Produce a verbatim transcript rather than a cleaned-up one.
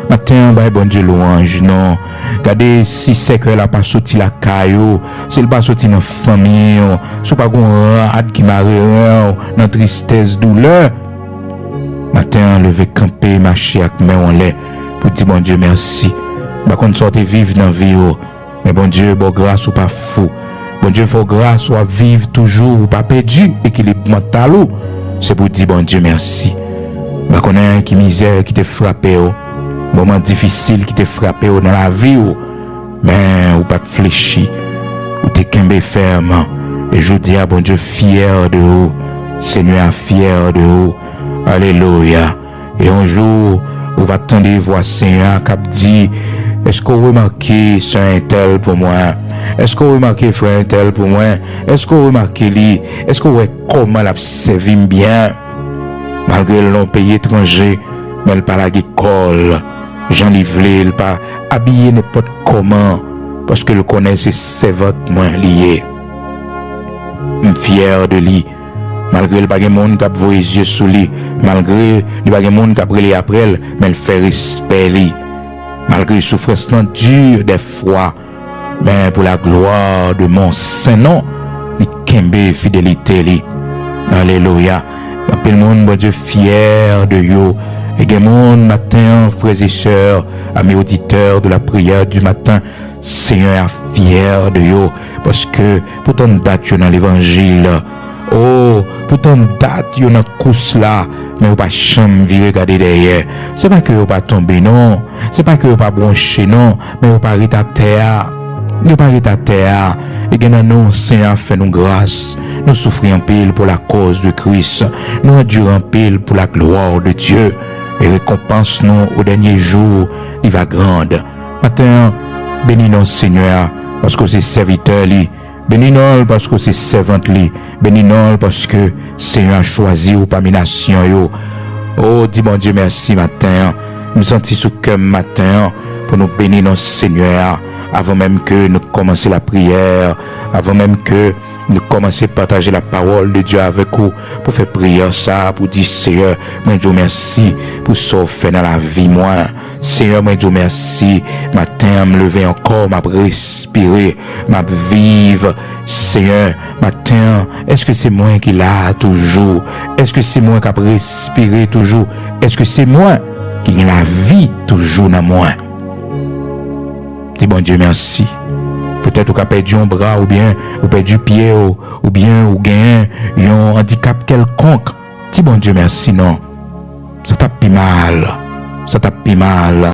Maten an, bay Bondye lwanj non. Gade, si sèkèy la pa soti lakay ou, si l pa soti nan fanmi w, si w pa gen yon rad ki mare ren w nan tristès, doulè, maten an, leve kanpe, mache ak men w anlè pou di Bondye mèsi. M pa konn sa w te viv nan vi w, men Bondye ba w gras ou pa fou. Bondye fè w gras w ap viv toujou, ou pa pèdi ekilib mantal ou. Se pou di Bondye mèsi. M pa konnen ki mizè ki te frape w, moman difisil ki te frape w nan lavi w, men ou pa t flechi. Ou te kenbe fèm. E jodi a, Bondye fyè de ou. Senyè a fyè de ou. Alelouya. E yon jou, ou va tande vwa Senyè a k ap di, èske w remake sè entèl pou mwen? Èske w remake frè entèl pou mwen? Èske w remake li? Èske w wè kòman l ap sèvi m byen? Malgre l nan yon peyi etranje, men l pa lage kò l. Jan li vle, l pa abiye nenpòt kòman, paske l konnen se sèvant mwen li ye. M fyè de li. Malgre l pa gen moun k ap voye zye sou li, malgre li pa gen moun k ap rele apre l, men l fè respè li. Malgre soufrans lan di dèfwa, men pou la glwa de mon sen non, li kenbe fidelite li. Alelouya. Anpil moun, Bondye fyè de yo. E gen moun maten an, frères et sœurs, amis auditeurs de la prière du matin, Senyè a fyè de yo, paske pou tann dat yo nan levanjil, o, pou tann dat yo nan kous la, men yo pa janm vire gade dèyè. Se pa ke yo pa tonbe non, se pa ke yo pa bwonche non, men yo pa ret atè a. Yo pa ret atè a. E gen nan nou, Senyè a fè nou gras. Nou soufri anpil pou lakòz de Kris. Nou andire anpil pou la glwa de Dye. E rekonpans nou o dènye jou, li va grand. Maten an, beni non Senyè a, paske w se sèvitè li. Beni non l, paske w se sèvant li. Beni non l, paske Senyè a chwazi w pami nasyon yo. O, di Bondye mèsi maten an. M santi sou kè m maten an pou nou beni non Senyè a, avan menm ke nou kòmanse lapriyè, avan menm ke nou kòmanse pataje lapawòl de Dye avèk ou, pou fè priyè sa a, pou di, Seyè, mwen di w mèsi pou sa w fè nan lavi mwen. Seyè, mwen di w mèsi. Maten an, m leve ankò, m ap respire, m ap viv. Seyè, maten an, èske se mwen ki la a toujou? Èske se mwen k ap respire toujou? Èske se mwen ki gen lavi toujou nan mwen? Di Bondye mèsi. Petèt ou ka pèdi yon bra, oubyen ou pèdi pye w, oubyen ou genyen yon andikap kèlkonk. Di Bondye mèsi non. Sa t ap pi mal. Sa t ap pi mal.